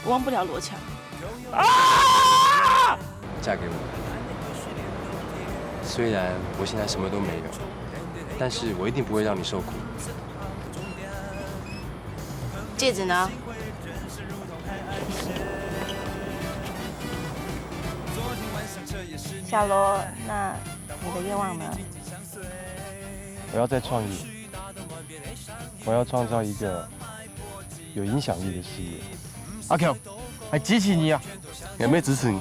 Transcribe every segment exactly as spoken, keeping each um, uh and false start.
我忘不了罗强。啊！嫁给我。虽然我现在什么都没有，但是我一定不会让你受苦。戒指呢？小罗，那你的愿望呢？我要再创业，我要创造一个有影响力的事业。阿强，还支持你啊！也没支持你。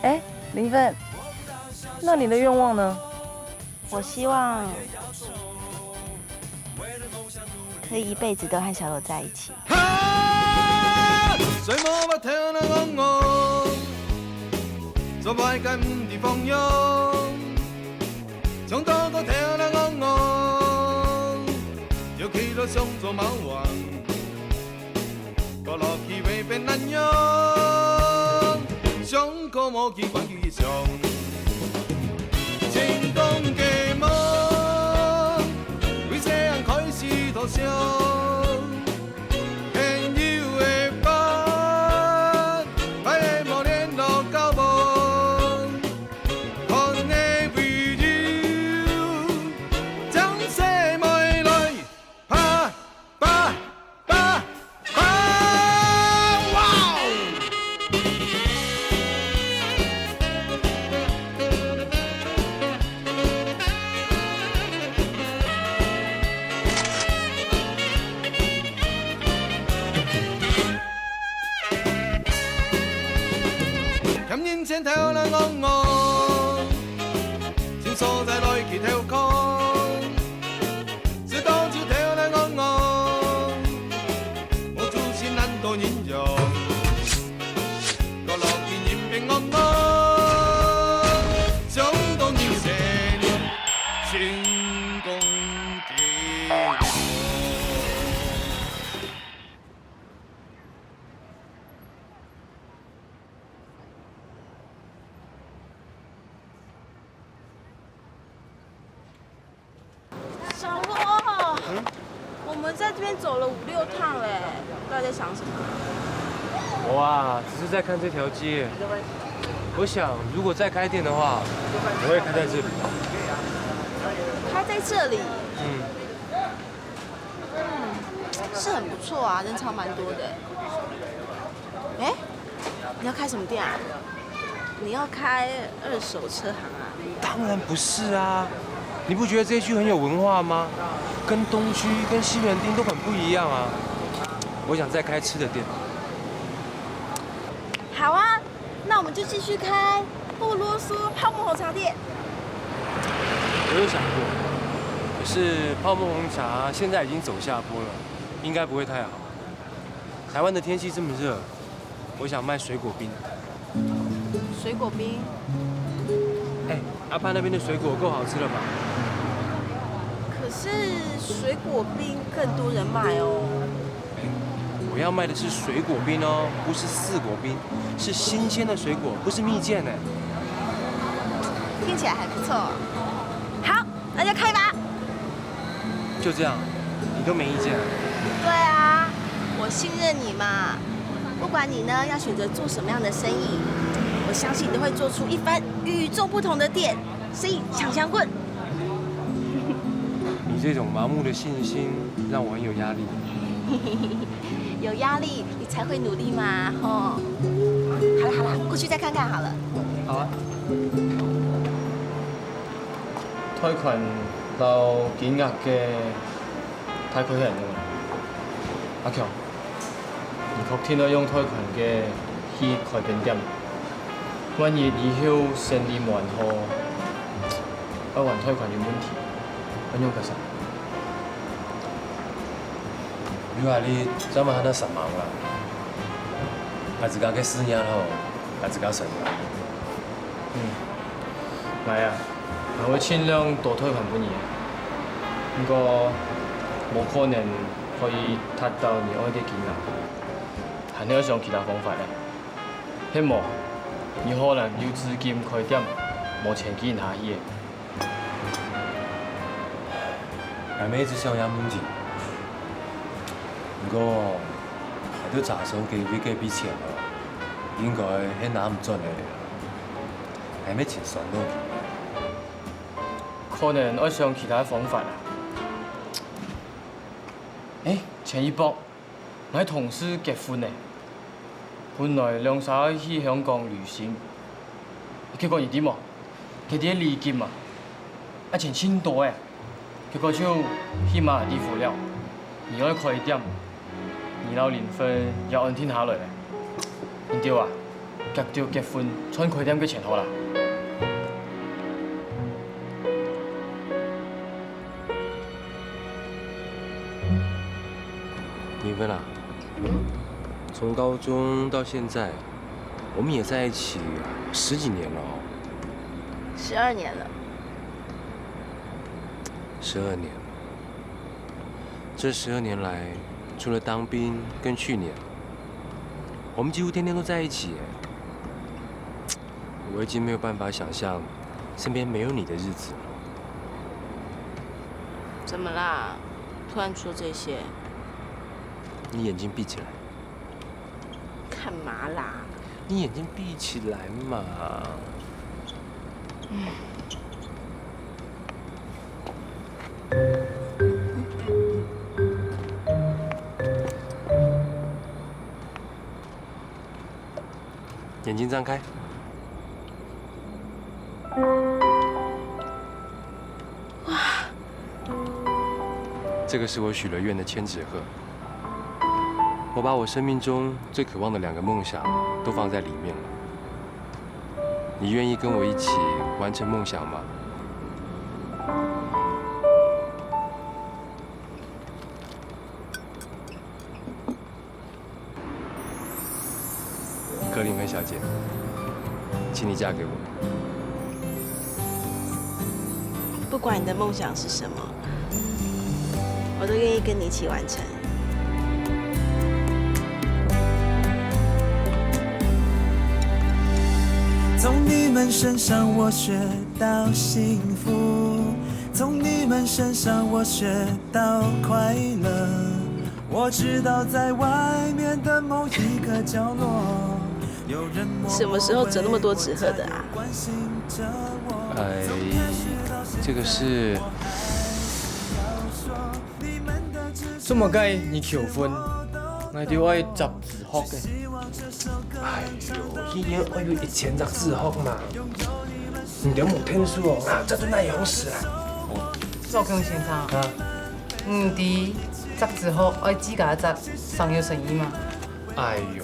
哎，林芬，那你的愿望呢？我希望可以一辈子都和小罗在一起。哈！睡目目頭那戇戇，做歹个毋知方向，想到到頭那戇戇，就去到想做貓王。 過落去會變恁樣，想過無去管佢想。成功个夢，對細漢開始度想，朋友个伴，歹个無聯絡交往，看个video，將細妹來。 啪啪啪啪！哇哦！嫌人前頭來戇戇，尋所在來去偷看。 食到酒頭來戇戇，無出息難度人用。過落去人變戇戇，想到人生成功的路。 小罗，我们在这边走了五六趟嘞，到底在想什么？我啊，只是在看这条街。我想，如果再开店的话，我会开在这里。开在这里？嗯，是很不错啊，人潮蛮多的。哎，你要开什么店啊？你要开二手车行啊？当然不是啊！你不觉得这一区很有文化吗？跟东区、跟西门町都很不一样啊！我想再开吃的店。好啊，那我们就继续开，不啰嗦，泡沫红茶店。我有想过，可是泡沫红茶现在已经走下坡了，应该不会太好。台湾的天气这么热，我想卖水果冰。水果冰？哎，阿潘那边的水果够好吃了吧？可是水果冰更多人买哦。我要卖的是水果冰哦，不是四果冰，是新鲜的水果，不是蜜饯哎。听起来还不错哦。好，那就开吧。就这样，你都没意见啊？对啊，我信任你嘛。不管你呢要选择做什么样的生意，我相信你都会做出一番与众不同的店。 所以抢香棍。你这种盲目的信心让我很有压力。有压力，你才会努力嘛，吼。好了好了，过去再看看好了。好啊。贷款到金额个 大概係恁樣啊。阿強，你確定愛用貸款个去開間店？萬一以後生理無恁好，愛還貸款有問題，愛仰結煞？你話你做麼還在煞猛啦？𠊎自家个事業好，𠊎自家承擔。嗯，𠊎啊，𠊎會盡量多貸款分你啊。毋過，無可能 可以達到你愛个金額，還係愛想其他方法咧。係無，你好難有資金開店，無錢寄人下去个。𠊎乜一直想這問題，毋過，𠊎 就查收佢為該筆錢哦，應該係拿毋轉个了，還乜清爽落去。可能愛想其他方法啊。欸，前一駁，𠊎同事結婚呢，本來兩儕愛去香港旅行，結果你知無？佢兜个禮金啊，愛錢盡多欸。 結果就去馬爾地夫了。你愛開店，你摎林芬也安定下來了。你兜啊，遽兜結婚賺開店个錢好啦。林芬啊，從高中到現在，我們也在一起十幾年了哦。十二年了。 十二年。這十二年來，除了當兵跟去年，我們幾乎天天都在一起耶。我已經沒有辦法想像身邊沒有你的日子了。怎麼啦？突然說這些？你眼睛閉起來。 幹嘛啦？你眼睛閉起來嘛。眼睛張開。 這個是我許了願的千紙鶴，我把我生命中最渴望的兩個夢想都放在裡面了。你願意跟我一起完成夢想嗎？ 柯林芬小姐，請你嫁給我。不管你的夢想是什麼，我都願意跟你一起完成。從你們身上我學到幸福，從你們身上我學到快樂。 我知道在外面的某一個角落，有人默默什麼時候折那麼多紙鶴的啊？哎，這個是，做麼个你求婚，𠊎就愛折紙鶴个。哎喲，一年愛有一千隻紙鶴嘛，你都無聽說哦，啊，這都哪樣事啦？趙康先生，啊。 你知，折紙鶴愛自家折，正有誠意嗎？哎喲，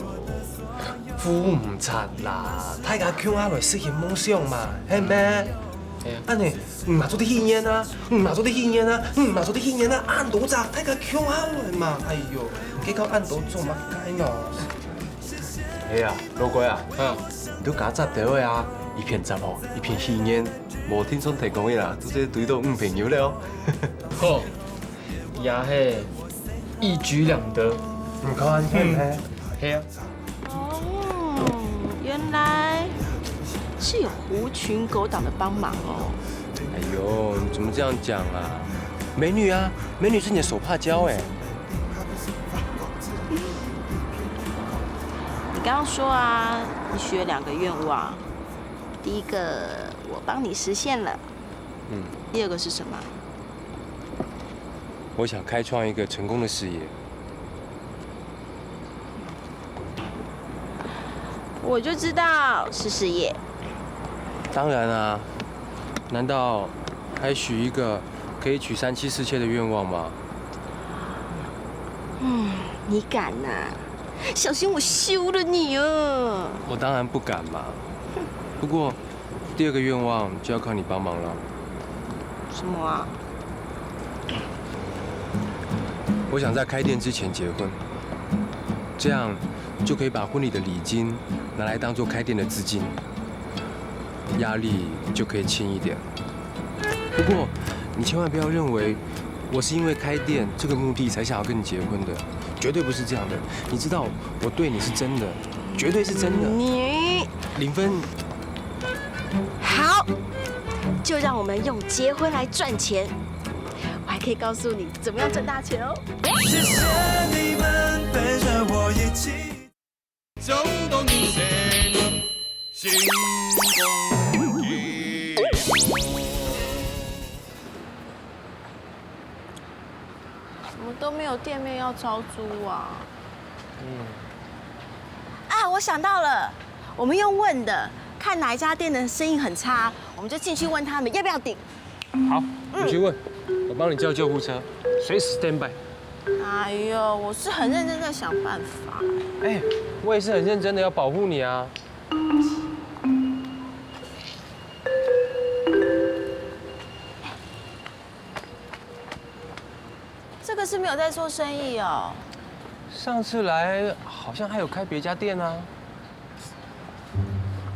扶毋掣啦，大家共下來實現夢想嘛，係無？係啊。恁呢，你嘛做得許願啊，你嘛做得許願啊，你嘛做得許願啊，恁多隻，大家共下來嘛，哎喲，你計較恁多做麼个呢？係啊，老哥啊，嗯。你都加折兜仔啊，一片折鶴，一片許願，無定著天光日啊，做得追著女朋友了哦。好。 也係一舉兩得。你看，嗯，係啊。哦，原來是有狐群狗黨的幫忙哦。哎喲，你怎麼這樣講啊？美女啊，美女是你的手帕交哎。你剛剛說啊，你許了兩個願望，第一個我幫你實現了，嗯。第二個是什麼？ 我想開創一個成功的事業。我就知道是事業。當然啊，難道還許一個可以娶三妻四妾的願望嗎？嗯，你敢啊？小心我休了你哦！我當然不敢嘛。不過， 第二個願望就要靠你幫忙了。什麼啊？我想在開店之前結婚，這樣就可以把婚禮的禮金拿來當作開店的資金，壓力就可以輕一點。不過，你千萬不要認為我是因為開店這個目的才想要跟你結婚的，絕對不是這樣的。你知道，我對你是真的，絕對是真的。你，林芬， 好，就讓我們用結婚來賺錢。我還可以告诉你怎么样赚大钱哦。谢谢你们陪着我一起。 怎么都没有店面要招租啊？嗯。啊，我想到了，我们用问的，看哪一家店的生意很差，我们就进去问他们要不要顶。好，你去问，我帮你叫救护车，随时 stand by。哎呦，我是很认真在想办法。哎，我也是很认真的要保护你啊。 这个是没有在做生意哦。上次来好像还有开别家店啊。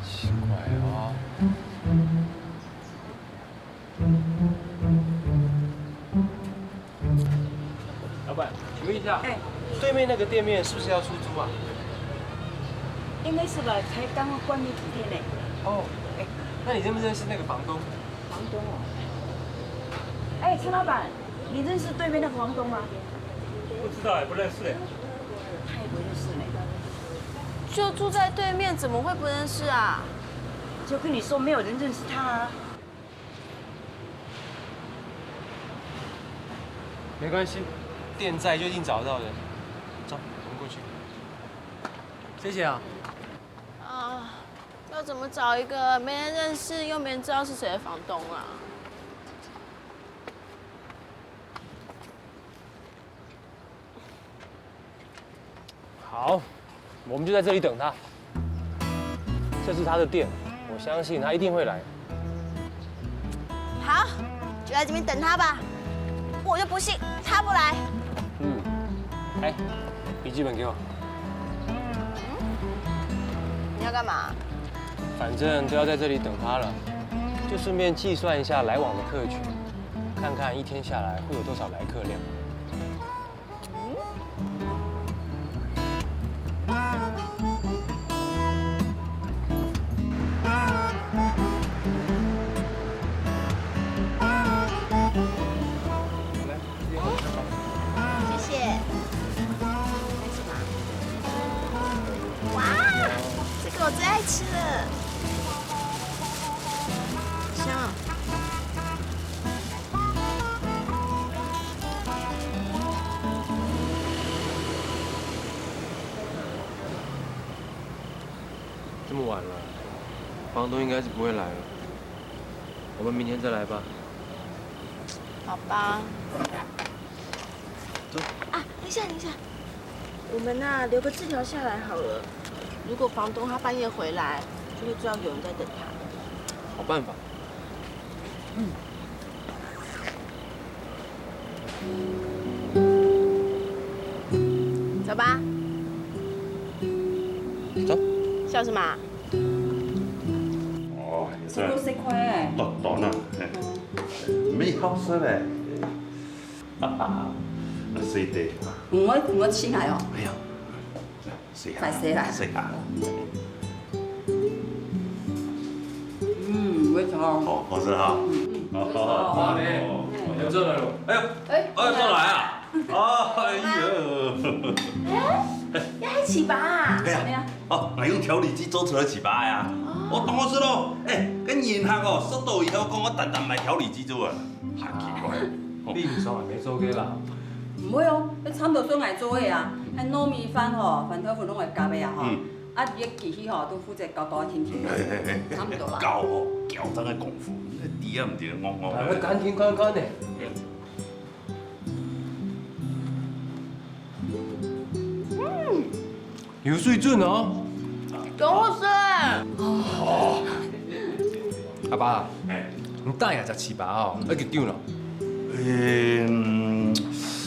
奇怪哦。老板，请问一下，哎。对面那个店面是不是要出租啊？应该是吧，才刚刚关没几天呢。哦，哎，那你认不认识那个房东？房东哦。哎，陈老板，你认识对面那个房东吗？不知道哎，不认识哎。他也不认识呢。就住在对面，怎么会不认识啊？就跟你说，没有人认识他啊。 没关系，店在就一定找得到人。走，我们过去。谢谢啊。啊，要怎么找一个没人认识又没人知道是谁的房东啊？ 好，我们就在这里等他。这是他的店，我相信他一定会来。好，就在这边等他吧。我就不信他不来。嗯，哎，笔记本给我。你要干嘛？反正都要在这里等他了，就顺便计算一下来往的客群，看看一天下来会有多少来客量。 谢谢。哇，这个我最爱吃了。香。 这么晚了，房东应该是不会来了。我们明天再来吧。好吧。走。啊，等一下，等一下，我们呐，留个字条下来好了。如果房东他半夜回来，就会知道有人在等他。好办法。 走吧。走。笑什么啊？哦，这个是快哎。短短啊，哎，没好吃嘞。哈哈，那谁的？我我请来哦。哎呀，谁啊？快谁来？谁啊？嗯，味道。好，好吃哈。嗯，嗯，味道。好嘞，有这个。哎呦，哎，哎，再来啊！哎呦，哎，也还糍粑啊？哎呀，哦，我用调理机做出来糍粑呀。哦。我当我是咯，哎，跟银行哦，收到以后讲我单单买调理机做啊，很奇怪。哦。你平常也没做过啦？毋會哦，你差不多算𠊎做个啊，還糯米飯吼，飯豆腐攏會夾个啊吼。嗯。啊，你个機器吼，都負責搞搞停停，嘿嘿嘿，差不多啦。搞哦，搞这个功夫，你知啊毋知？我我。哎，我赶紧看看呢。 有水準哦。真好食哎。哦。阿爸，哎。你等一下食糍粑哦，愛幾久呢？嗯，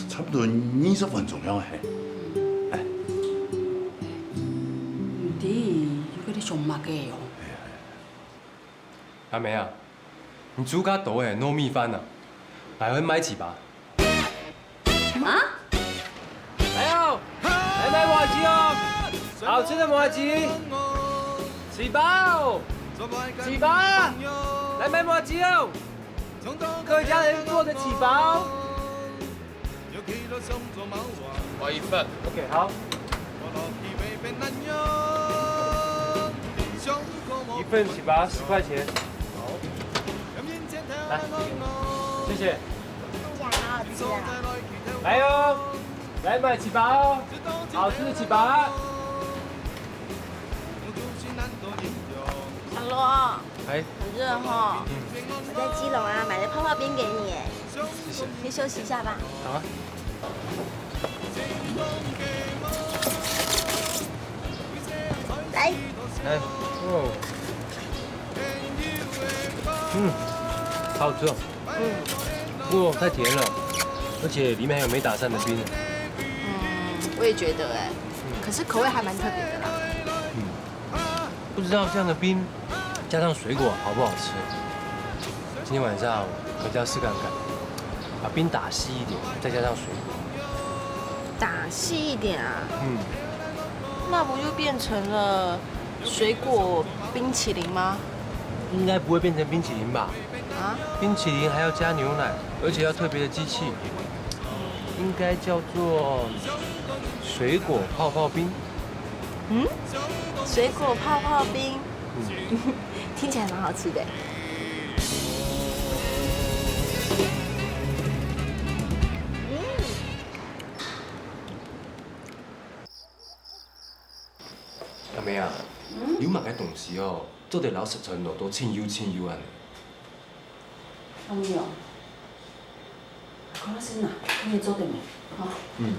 差不多二十分鐘了嘿。哎。毋知，又在該想麼个哦？哎呀，哎呀。 阿妹啊，你煮較多个糯米飯啊，來，𠊎買糍粑。啊？來哦，來買麻糬哦，好吃的麻糬，糍粑哦，糍粑，來買麻糬哦，客家人做的糍粑哦。我要一份。OK，好。一份是吧？十块钱。来，谢谢。看起来好好吃啊。来哦，来买粢粑哦，好吃的粢粑。阿罗，哎，很热哈。嗯。我在基隆啊买了泡泡冰给你耶，谢谢。先休息一下吧。好啊。来。哎，哦。嗯，好吃哦。嗯。不过太甜了，而且里面还有没打散的冰。嗯，我也觉得哎，嗯。可是口味还蛮特别的啦。嗯。 不知道这样的冰加上水果好不好吃？今天晚上回家试看看，把冰打稀一点，再加上水果。打稀一点啊？嗯。那不就变成了水果冰淇淋吗？应该不会变成冰淇淋吧？啊？冰淇淋还要加牛奶，而且要特别的机器，应该叫做水果泡泡冰。 嗯，水果泡泡冰，嗯。听起来蛮好吃的。嗯。阿妹啊，嗯？有麼个東西哦，做得摎食材弄到盡幼盡幼恁呢？阿妹哦，看下先啊，看你做得無？好。嗯。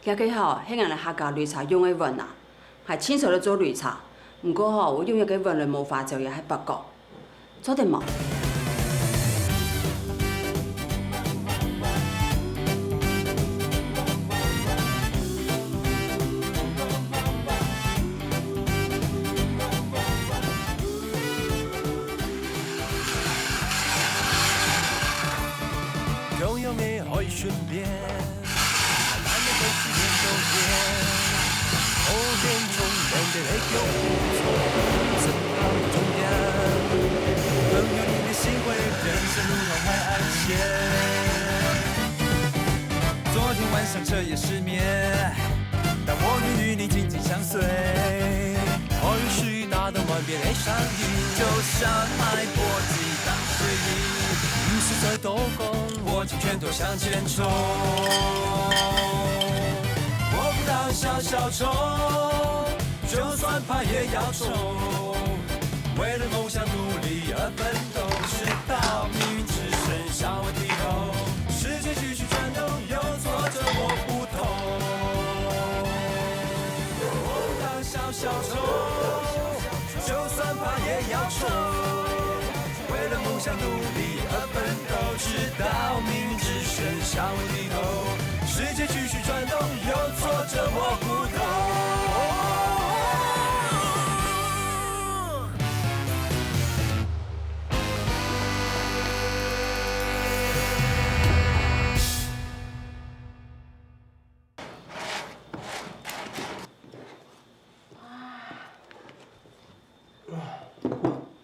這个吼，係𠊎等客家擂茶用个碗啊，還盡少咧做擂茶。毋過吼，會用這个碗來無花椒也係八角，做得無？ 共樣个海脣邊，咱个故事面都變。好景重重个來叫，走到終點。朋友，你的心會變成路上海岸線。昨天晚上徹夜失眠，但我願與你緊緊相隨。好運勢 打動萬變的聲音，就像脈搏激盪水銀。五十歲都講，握緊拳頭向前衝。我不要小小衝，就算怕也要衝。為了夢想努力而奮鬥，直到命運之神向我低頭。世界繼續轉動，有挫折我不痛。 小小衝，就算怕也要衝。為了夢想努力而奮鬥，直到命運之神向我低頭。世界繼續轉動，有挫折我不痛。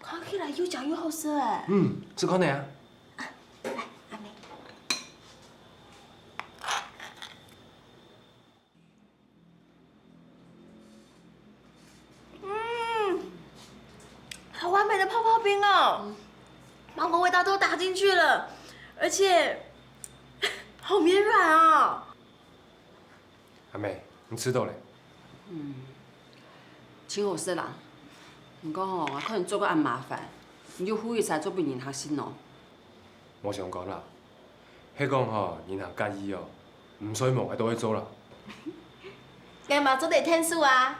看起來又焦又好食哎。嗯，試看呢啊。來，阿妹。嗯，好完美的泡泡冰哦，芒果味道都打進去了，而且好綿軟哦。 阿妹，你試著咧？嗯，盡好食啦。毋過吼，𠊎看你做到恁麻煩，你就呼籲儕做分人客食哦。無相干啦，係講吼，人客合意哦，毋使無愛都會做啦。該嘛做得𢯭手啊！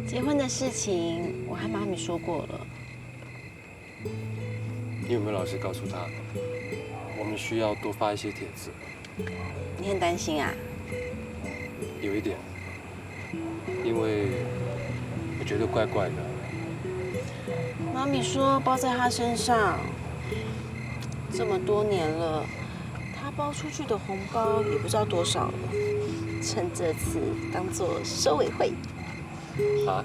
結婚的事情，我和媽咪說過了。你有沒有老實告訴她，我們需要多發一些帖子？你很擔心啊？有一點，因為我覺得怪怪的。妈咪说包在他身上，这么多年了，他包出去的红包也不知道多少了，趁这次当做收尾会。啊？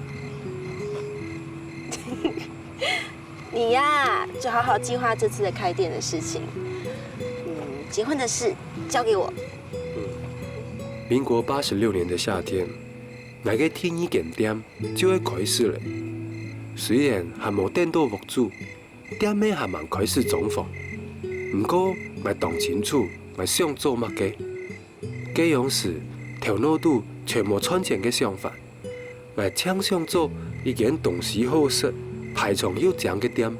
你呀，就好好计划这次的开店的事情。嗯，结婚的事交给我。民国八十六年的夏天，𠊎个第二間店就會開始了。雖然還無等到屋主，店面還吂開始裝潢，毋過𠊎當清楚𠊎想做麼个。該央時，頭腦肚全無賺錢个想法，𠊎淨想做一間東西好食、排場又靚个店。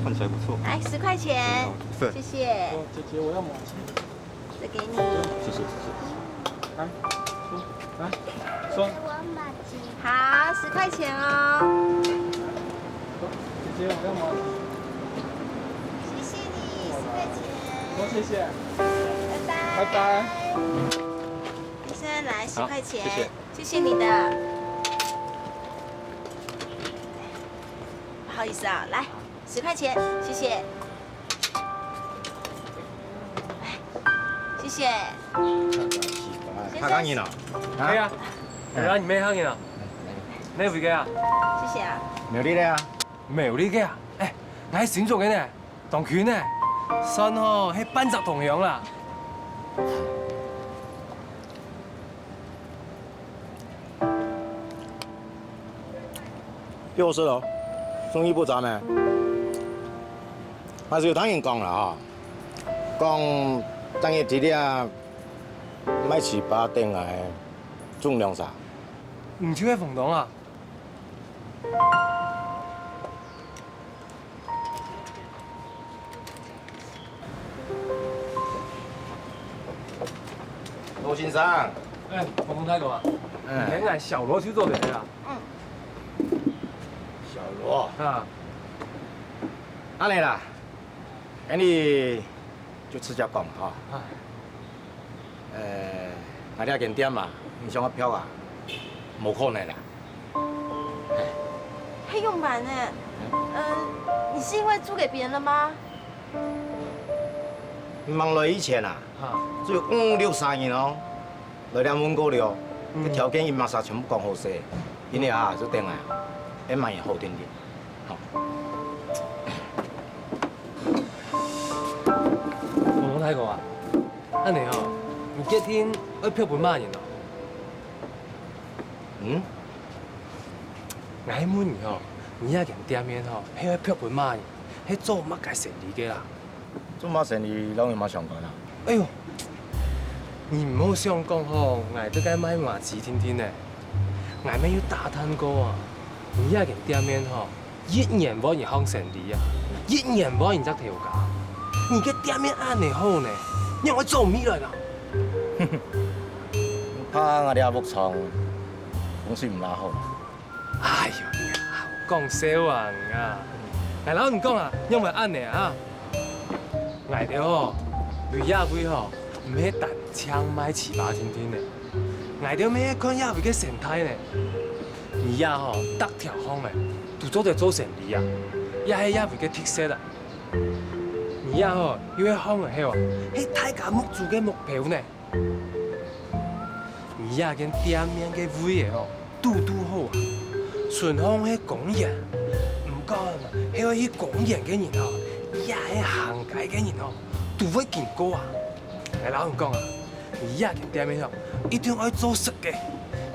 看起来不错。来，十块钱，对。谢谢。姐姐，我要马吉。这给你。谢谢，谢谢。来，说，来，说。好，十块钱哦。姐姐，我要马吉。谢谢你，十块钱。说谢谢。拜拜。拜拜。医生，来十好块钱，谢谢谢谢你的。不好意思啊，来十块钱，谢谢。来，谢谢。客家人哦，係啊，係啊，你咩客人啊？你係邊个啊？谢谢啊。苗栗个啊，苗栗个啊？哎，𠊎係新竹个呢，當近呢，算吼係半隻同鄉啦。又是咯，生意不咋咩？還是有聽人講啦吼，講當日在這賣粢粑店个中兩儕。毋就係房東啊？ 羅先生，哎，房東大哥啊，嗯，你係𠊎小羅就做得个啊？小羅，啊，恁呢啦，恁呢就直接講吼。呃，𠊎這間店啊，你想要票啊，無可能啦。還用買呢？嗯，你是因為租給別人了嗎？你吂來以前啊，啊，就有五六儕人哦，來這問過了，嗯這條件一馬上全部講好勢，因為啊，就等啊，愛買人好定定。 房東大哥啊，恁呢吼，你決定愛票分麼人哦？嗯？𠊎係問你吼，你這間店面吼，係愛票分麼人，係做麼个生理个啦？做麼生理摎你麼相關啊？哎喲，你毋好想講吼，𠊎在該賣麻糍定定呢。𠊎乜有打探過啊，你這間店面吼， 一年無人行生理啊，一年無人隻頭家。你个店面恁呢好呢，仰會做毋起來啦？怕𠊎這屋場風水毋罅好。哎喲，講笑啊你啊！𠊎摎你講啊，仰會恁呢啊？𠊎兜吼，為這位吼，毋係單淨賣粢粑定定呢。 𠊎兜乜看這位个生態呢。你這吼，逐條巷仔都做得做生理啊，這係這位个特色啊。你這吼，又係巷仔口啊，係大家目珠个目標呢。你這間店面个位仔吼，堵堵好啊。脣項係公園，毋管係愛去公園个人吼，也係行街个人吼，都會經過啊。𠊎摎你講啊， 你這間店面吼，一定愛做食个，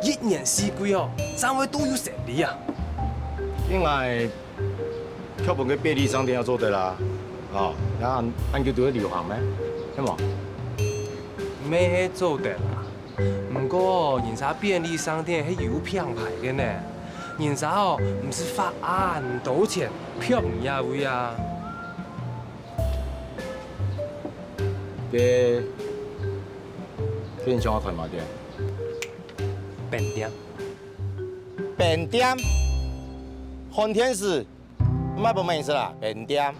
一年四季吼，正會都有生理啊。應該，卻分該便利商店也做得啦，哦，也恁久都會流行咩？係無？乜係做得啦，毋過人儕便利商店係有品牌个呢，人儕吼毋使花恁多錢，騙你這位啊。 該，該你想愛開麼店？便店。便店？寒天時，賣分麼人食啦？便店。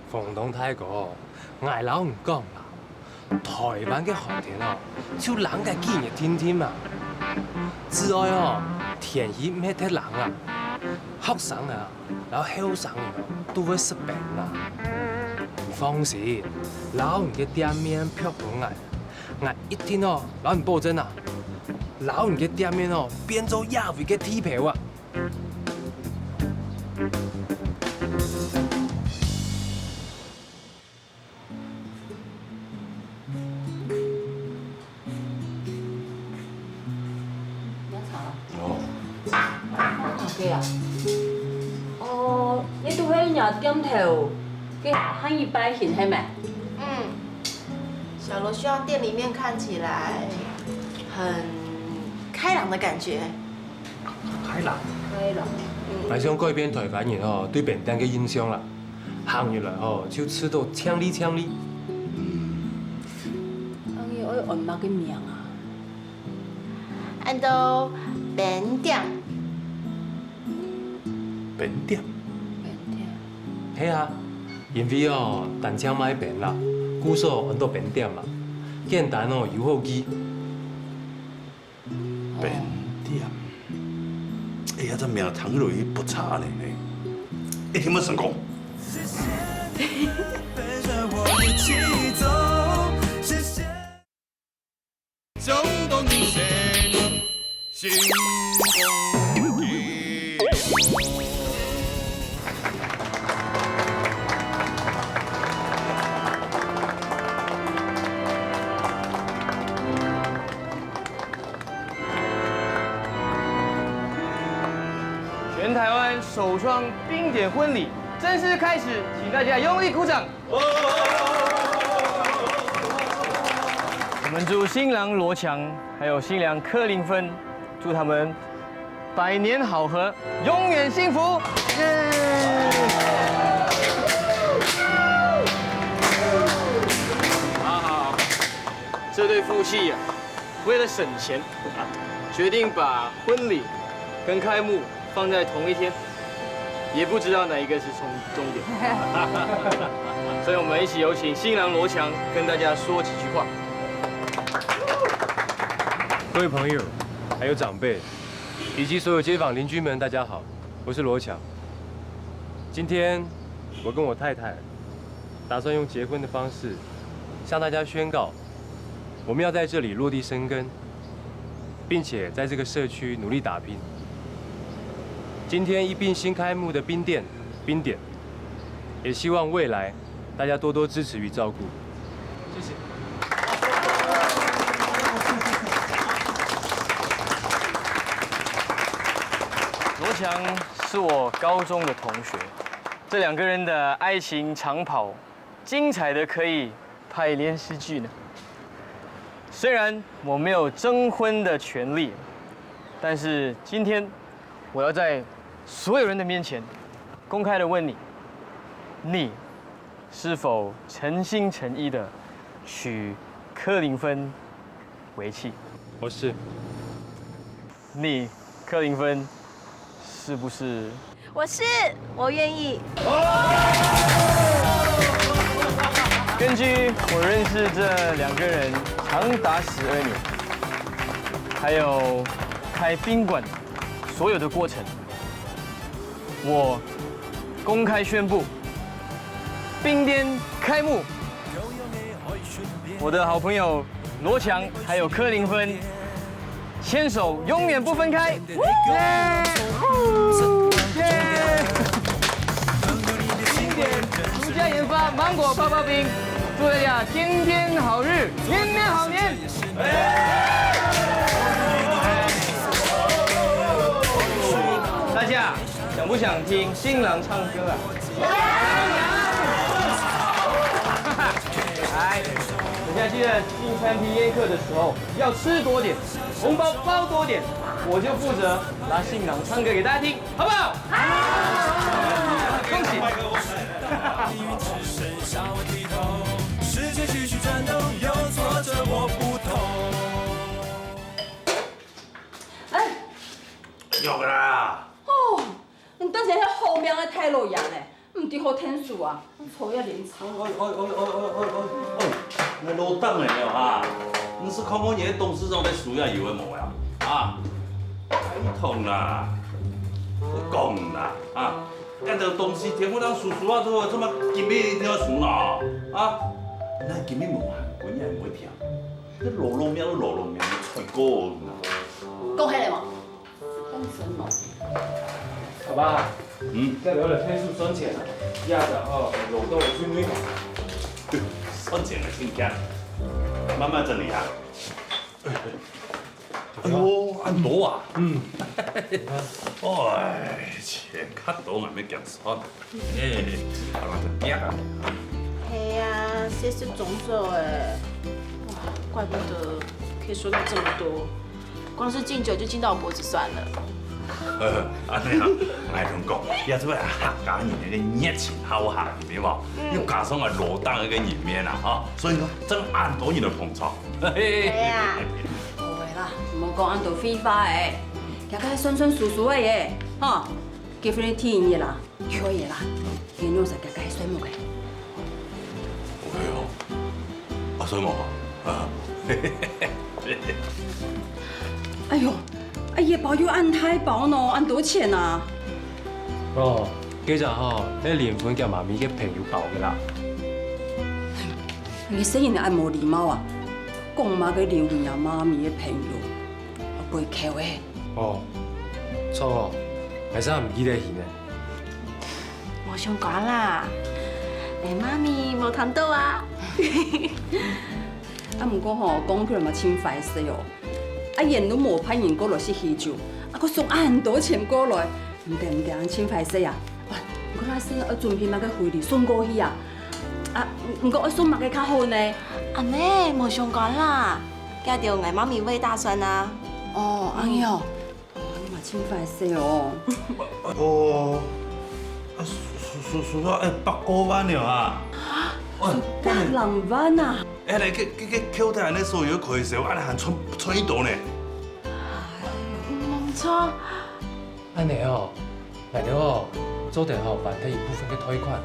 房東大哥，𠊎摎你講啦，台灣个寒天哦，就冷个幾日定定嘛。只愛哦，天氣毋係忒冷啊，學生啊，摎後生人哦，都會食冰啦。你放心，摎你个店面拍分𠊎，𠊎一定哦，摎你保證啊，摎你个店面哦，變做亞維个地標啊！ 你要吵了？哦。OK啊。哦，你都係若店頭个下一擺去係無？嗯，小羅希望店裡面看起來很開朗的感覺。開朗。開朗。嗯。𠊎想改變臺灣人吼對冰店个印象啦。 行入來吼，就試著靚哩靚哩。嗯。恁樣愛安麼个名啊？安到冰店。冰店？冰店。係啊，因為哦，單淨賣冰啦，故所安到冰店嘛，簡單哦又好記。 冰店。哎呀，這名聽落去不差呢，一定會成功。全台灣首創冰點婚禮正式開始，請大家用力鼓掌。我們祝新郎羅強還有新娘柯林芬，祝他們百年好合，永遠幸福。耶！好好好，這對夫妻啊， 為了省錢啊，決定把婚禮跟開幕放在同一天，也不知道哪一個是終，終點。所以我們一起有請新郎羅強跟大家說幾句話。各位朋友，還有長輩，以及所有街坊鄰居們，大家好，我是羅強。今天我跟我太太打算用結婚的方式向大家宣告， 我們要在這裡落地生根，並且在這個社區努力打拼。今天一併新開幕的冰店，冰點，也希望未來大家多多支持與照顧。謝謝。羅強是我高中的同學，這兩個人的愛情長跑 精彩得可以拍連續劇呢。雖然我沒有徵婚的權利，但是今天我要在所有人的面前公開地問你，你是否誠心誠意地娶柯林芬為妻？我是。你，柯林芬，是不是？我是，我願意。根據我認識這兩個人長達十二年，還有開賓館所有的過程，我公開宣布，冰店開幕。我的好朋友羅強還有柯林芬 牽手永遠不分開。耶！耶！經典獨家研發芒果泡泡冰，祝大家天天好日，年年好年！大家想不想聽新郎唱歌啊？來，等下記得進餐廳宴客的時候要吃多點，紅包包多點，我就負責拉新郎唱歌給大家聽，好不好？恭喜！哎，有啦。哦，你等下遐好命个大老爺呢，毋知好𢯭手啊，坐遐冷場。哎哎哎哎哎哎哎，哎，你老等了哈，你是看看你个董事長在輸呀有个無呀？啊，拜託啦。講啦，啊，恁多東西全部都收收啊，做做麼今日一定愛收呢？啊，那今日無閒，今日毋會跳，這老老命，老老命，菜哥呢？講起來嘛，講真哦。阿爸，嗯，這下來配數算錢啊，這下吼，老豆最尾。算錢个真強，慢慢整理啊。 哎喲，恁多啊！嗯，哎，錢較多，𠊎乜驚酸。哎，阿爸真驚啊！係啊，這係腫腫哎，哇，怪不得可以收到這麼多，光是敬酒就敬到我脖子痠了。呃，恁樣啊，𠊎同你講，這就係客家人个熱情好客，有無？又加上𠊎老豆个人面啊，哈，所以講，真恁多人來捧場。 係啊，好个啦，毋好講恁多廢話誒，這个算算數數个耶，吼，結婚个第一日啦，開个啦，你用啥个个算目个？OK哦，啊，算目啊，啊，哎喲，哎，這包又恁大包呢，恁多錢啊！哦，該隻吼，係臨婚佮媽咪个朋友包个啦。 你細人仔恁無禮貌啊！講麼个留你阿媽咪个朋友，會背剋誒。哦，著哦，𠊎正毋記得去呢。無相干啦，你媽咪無聽到啊。啊，毋過吼，講起來嘛，真壞勢哦。 啊，𠊎都無派人過來食喜酒，啊，佢送恁多錢過來，毋得毋得，恁真壞勢啊！喂，你看𠊎先愛準備麼个回禮送過去啊？啊，毋過愛送麼个較好呢？阿姆，無相干啦，這兜𠊎媽咪會打算啊。哦，恁樣哦，哦，你嘛真壞勢哦。哦，啊，輸輸輸到一百過萬了啊！百零萬啊！ 哎，來，該該該，扣忒恁樣所有開銷，恁樣還賺賺幾多呢？無錯。恁樣哦，𠊎兜哦，做得吼還忒一部分个貸款，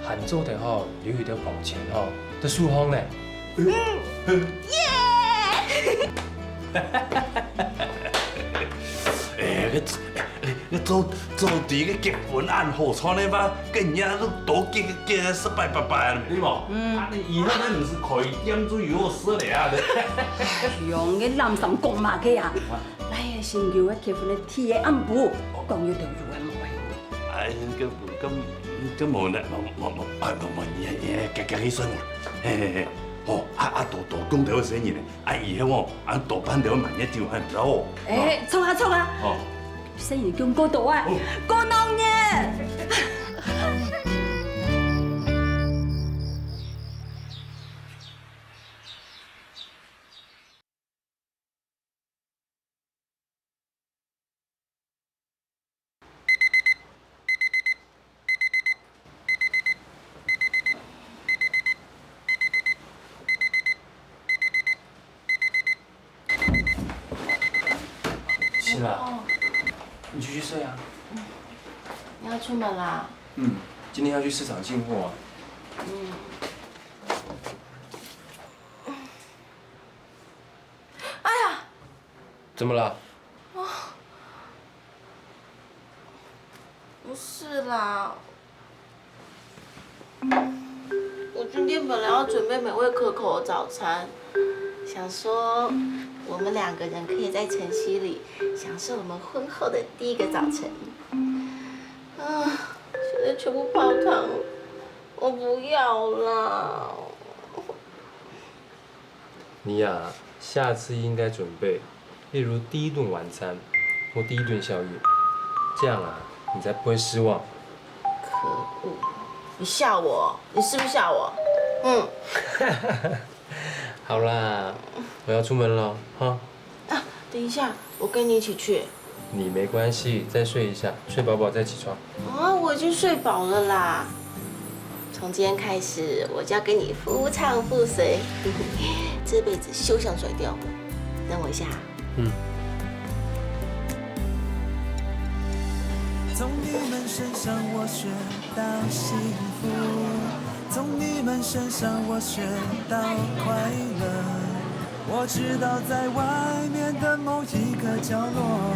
還做得吼留一兜本錢吼，在手項呢。耶！哎，該 該做做對个結婚恁好賺个嘛，跟人家都多結結十擺八擺，對無？嗯。啊，你以後那毋係開店就有好勢了啊，對。用个濫糝講麼个啊？來，先有个結婚个第一暗晡，講有就有个無个。哎，該該該無呢，無無無，哎，無無，你你你，該該去算啦，嘿嘿嘿，好，啊啊，多多講兜个生意呢。 啊，以後哦，啊，多辦兜滿月酒，還毋錯哦。哎，著啊，著啊。哦。生意更過多啊，哦。過鬧熱。 醒了啊？哦。你繼續睡啊。你要出門啦？嗯，今天要去市場進貨啊。嗯。 哎呀，怎麼了？不是啦，我今天本來要準備美味可口的早餐，想說我們兩個人可以在晨曦裡享受我們婚後的第一個早晨。啊，現在全部泡湯了，我不要啦。 你呀，下次應該準備，例如第一頓晚餐或第一頓宵夜，這樣啊，你才不會失望。可惡，你笑我？你是不是笑我？嗯。好啦，我要出門了，哈。啊，等一下，我跟你一起去。 你沒關係，再睡一下，睡飽飽再起床。啊，我已經睡飽了啦。從今天開始，我就要跟你夫唱婦隨，這輩子休想甩掉。等我一下。嗯。從你們身上我學到幸福，從你們身上我學到快樂。 我知道在外面的某一個角落，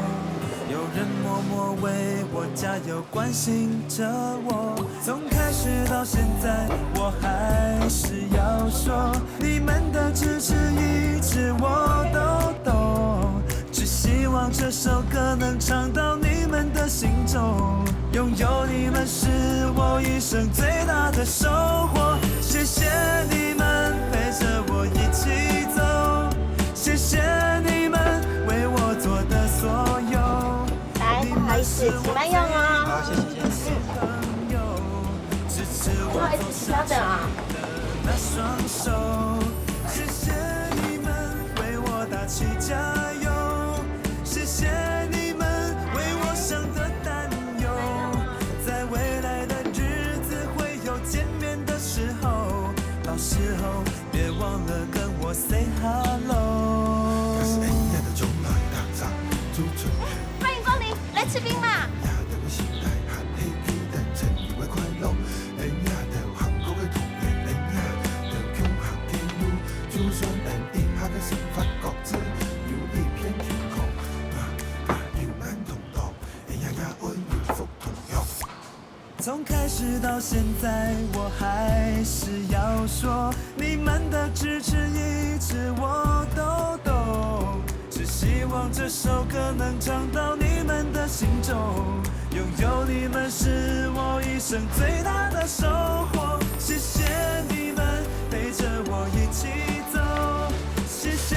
有有人默默为我加油，关心着我。从开始到现在，我还是要说，你们的支持一直我都懂。只希望这首歌能唱到你们的心中，拥有你们是我一生最大的收获。谢谢你们陪着我一起走，谢谢你们为我做的所有。来，不好意思，请慢用哦。好，谢谢，谢谢。不好意思，请稍等啊。那双手，谢谢你们为我打气加油，谢谢你们为我想的担忧，在未来的日子会有见面的时候，到时候别忘了跟我 say hello。欢迎光临，来吃冰啦！从开始到现在，我还是要说，你们的支持一直我都懂。只希望这首歌能唱到你们的心中，拥有你们是我一生最大的收获。谢谢你们陪着我一起走，谢谢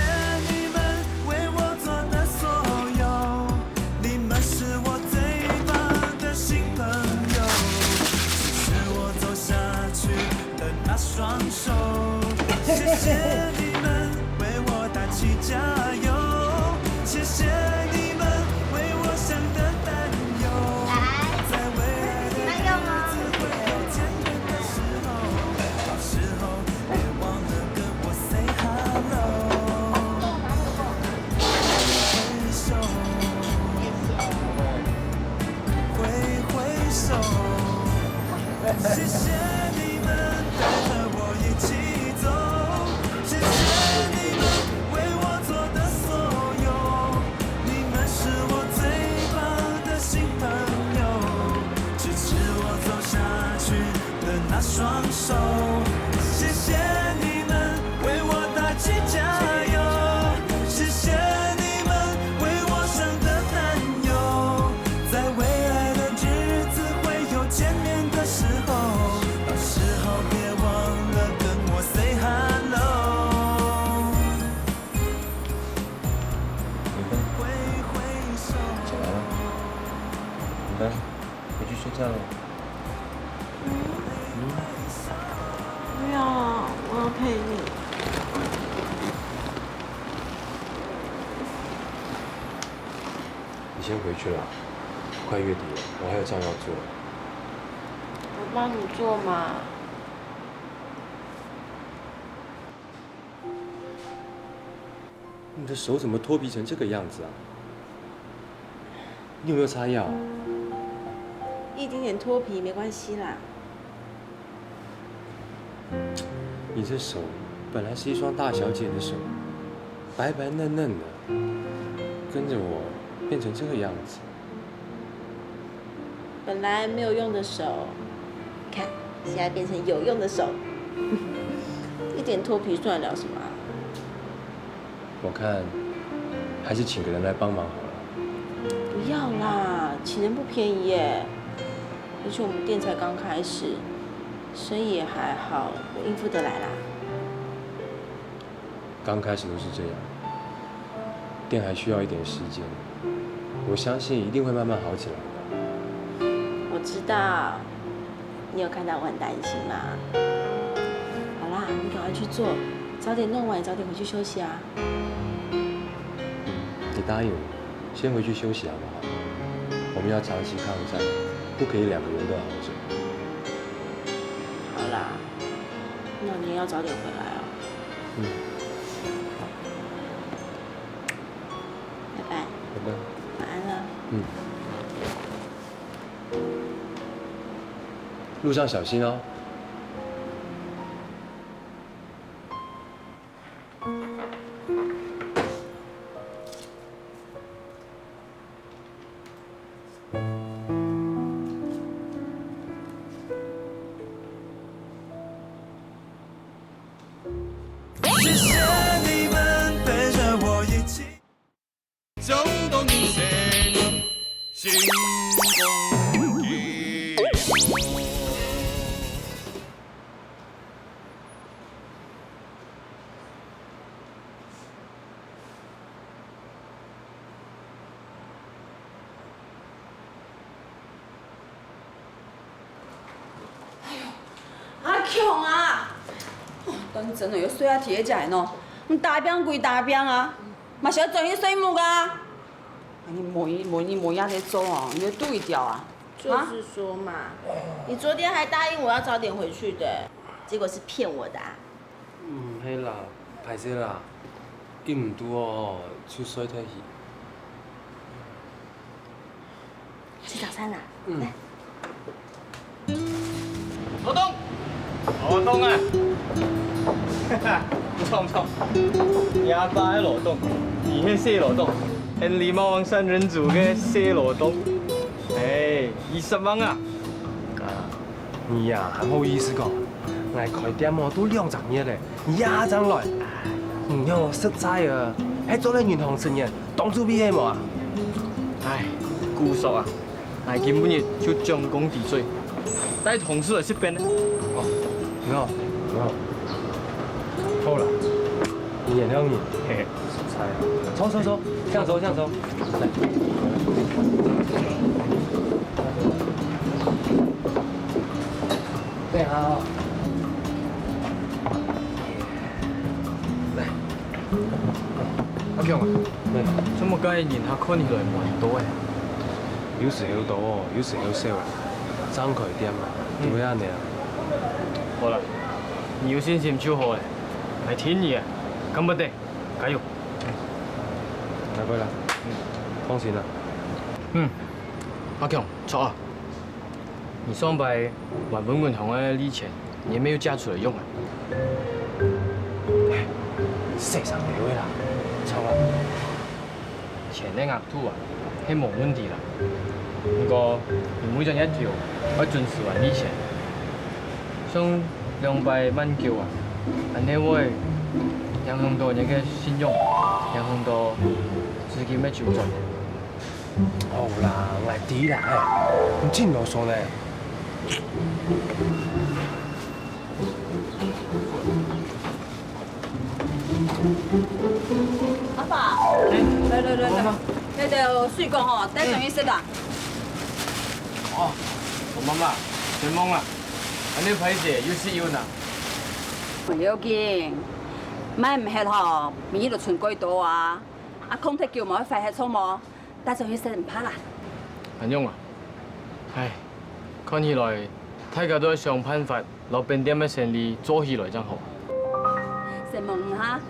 你们为我做的所有。 你们是我最棒的新朋友，支持我走下去的那双手。谢谢你们为我打气加油，谢谢你们为我想的担忧。在未来的日子会有见面的时候，到时候别忘了跟我 say hello。 挥挥手，谢谢你们带着我一起走，谢谢你们为我做的所有，你们是我最棒的新朋友，支持我走下去 的那双手。谢谢你们为我打气加油，谢谢你们为我想的担忧。在未来的日子会有见面的时候，到时候别忘了跟我 say hello。 你会？怎么了？你该回去睡觉了。嗯？不要啊，我要陪你。你先回去啦，快月底了，我还有账要做。我帮你做嘛。 你的手怎么脱皮成这个样子啊？你有没有擦药？一点点脱皮没关系啦。你这手本来是一双大小姐的手，白白嫩嫩的，跟着我变成这个样子。 本来没有用的手，看，现在变成有用的手。一点脱皮算得了什么啊？我看还是请个人来帮忙好了。不要啦，请人不便宜耶，而且我们店才刚开始，生意也还好，我应付得来啦。 刚开始都是这样，店还需要一点时间，我相信一定会慢慢好起来的。我知道，你有看到我很担心吗？好啦，你赶快去做，早点弄完，早点回去休息啊。嗯，你答应我，先回去休息好不好？我们要长期抗战，不可以两个人都熬着。好啦，那你也要早点回来哦。 嗯。拜拜。拜拜。晚安了。嗯。路上小心哦。新公鸡。阿強啊，哦，當真个，又睡啊，佇該隻喏，你打拚歸打拚啊，嘛是愛轉去睡目啊。啊，你無日無日無夜在做哦，你會盹一條啊？就是說嘛，你昨天還答應我要早點回去的，結果是騙我的啊。嗯，係啦，歹勢啦，緊毋堵哦，就睡忒去。 吃早餐啦。嗯。來。老董，老董啊！哈哈，毋錯毋錯。你阿爸个老董，你係細老董，係李茂王三人組个細老董。哎，二十萬啊！啊，你呀，還好意思講？𠊎開店哦，都兩隻月咧，你也正來。你哦，實在啊，還做了銀行職員， 當初畢業無啊？唉，古叔啊，𠊎今晡日就將功抵罪，帶同事來食飯呢。哦，你好，你好。好了，你原諒你。嘿嘿，實在啊。坐坐坐，請坐請坐。來。對，好。來。 阿強啊，做麼个人客看起來滿多誒？有時候多，有時候少啊，正開店嘛，就會恁樣啊。好啦，你有信心就好誒，𠊎挺你誒，幹不得，加油！來，過來，放心啦。嗯，阿強，坐啊。 你上擺還分銀行个利錢，你也沒有借出來用啊？細聲點仔啦，吵啊！錢个額度啊，係無問題啦。毋過，你每隻月頭愛準時還利錢。像兩擺恁久啊，恁樣會影響到你个信用，影響到資金个周轉。 好啦，𠊎知啦，哎，你真囉嗦呢。阿爸，來來來來，該兜水果吼，帶轉去食啦。哦，媽媽，承蒙啦，恁樣歹勢又食又拿。無要緊，買毋忒吼，明日就存幾多啊。啊，空忒久無會壞忒著無？ 帶轉去食毋怕啦。恁樣啊？唉，看起來大家都愛想辦法，摎冰店个生理做起來正好。承蒙你哈。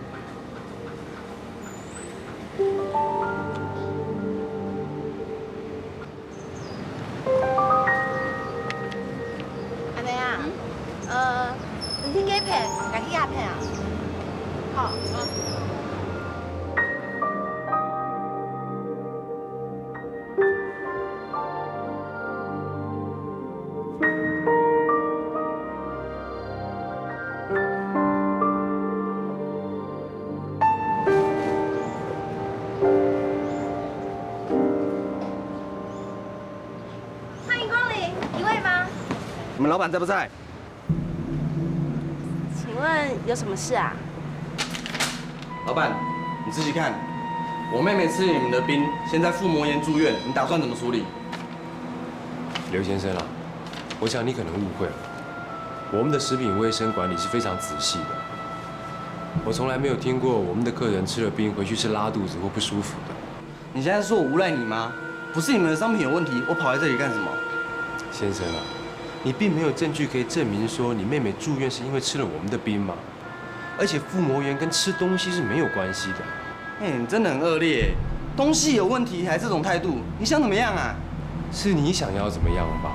阿妹啊，呃，你去該片，𠊎去該片啊。好。 歡迎光臨，一位嗎？你們老闆在不在？ 請問有什麼事啊？老闆，你自己看，我妹妹吃了你們的冰，現在腹膜炎住院，你打算怎麼處理？劉先生啊，我想你可能誤會了。我們的食品衛生管理是非常仔細的，我從來沒有聽過我們的客人吃了冰回去是拉肚子或不舒服的。 你現在說我誣賴你嗎？不是你們的商品有問題，我跑來這裡幹什麼？先生啊，你並沒有證據可以證明說你妹妹住院是因為吃了我們的冰嘛。而且腹膜炎跟吃東西是沒有關係的。哎，你真的很惡劣耶！東西有問題還這種態度，你想怎麼樣啊？是你想要怎麼樣吧？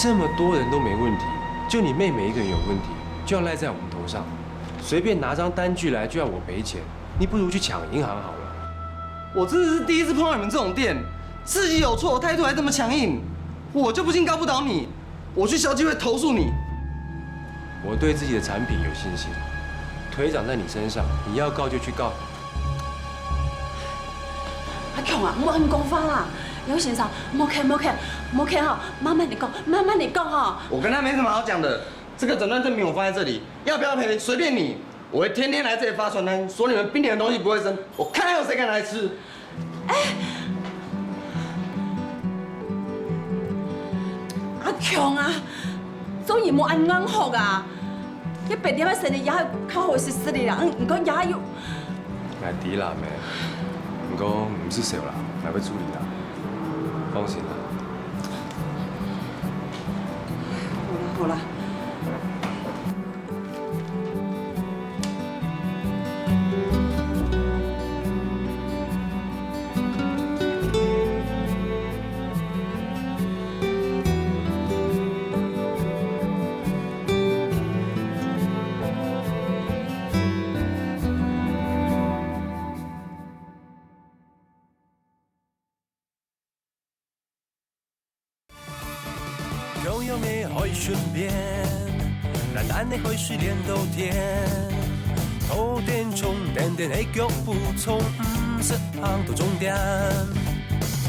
這麼多人都沒問題，就你妹妹一個人有問題，就要賴在我們頭上？隨便拿張單據來就要我賠錢，你不如去搶銀行好了。 我真的是第一次碰到你們這種店，自己有錯，態度還這麼強硬，我就不信告不倒你，我去消基會投訴你。我對自己的產品有信心，腿長在你身上，你要告就去告。阿強啊，毋好恁講話啦！刘先生，莫看，莫看，莫看哈，慢慢的讲，慢慢的讲哈。我跟他没什么好讲的，这个诊断证明我放在这里，要不要赔随便你。我会天天来这里发传单，说你们冰甜的东西不卫生，我看还有谁敢来吃。阿强啊，做人莫恁硬殼啊！你白天个生理也較好食食哩啦，嗯，毋過也有。𠊎知啦，妹，毋過毋使愁啦，𠊎會處理啦，放心啦。好啦，好啦。 游泳个海水變，懶懶个海水連到天。頭頂衝，點點个腳步衝，毋使行到終點。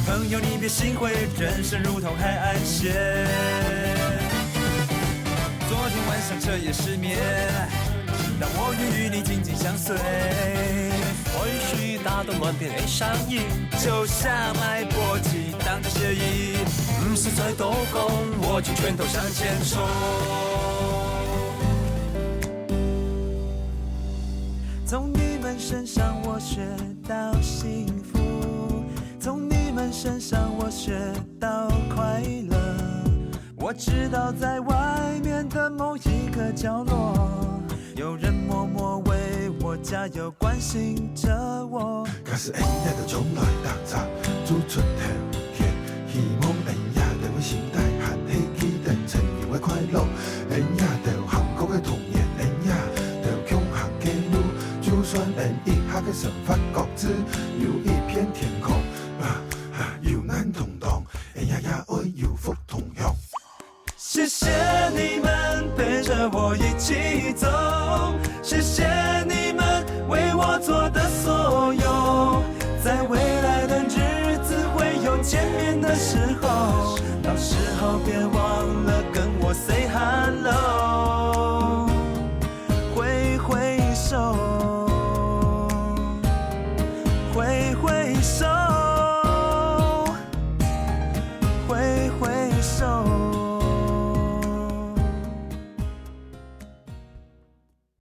朋友，你別心灰，人生如同海岸線。昨天晚上徹夜失眠，讓我願與你緊緊相隨。海水打動岸邊个聲音，就像脈搏激 當著血液，毋使再多講，我就拳頭向前衝。從你們身上我學到幸福，從你們身上我學到快樂。我知道在外面的某一個角落，有人默默為我加油，關心著我。假使𫣆也都將來踏出出頭天，希望𫣆也都會心態還係記得曾經个快樂，𫣆也都行過个童年，𫣆也都共行个路，就算𫣆一下个生活各自有一片天空，啊，啊，有難同當，𫣆也也愛有福同享。 謝謝你們陪著我一起走，謝謝你們為我做的所有，在未來的日子會有見面的時候，到時候別忘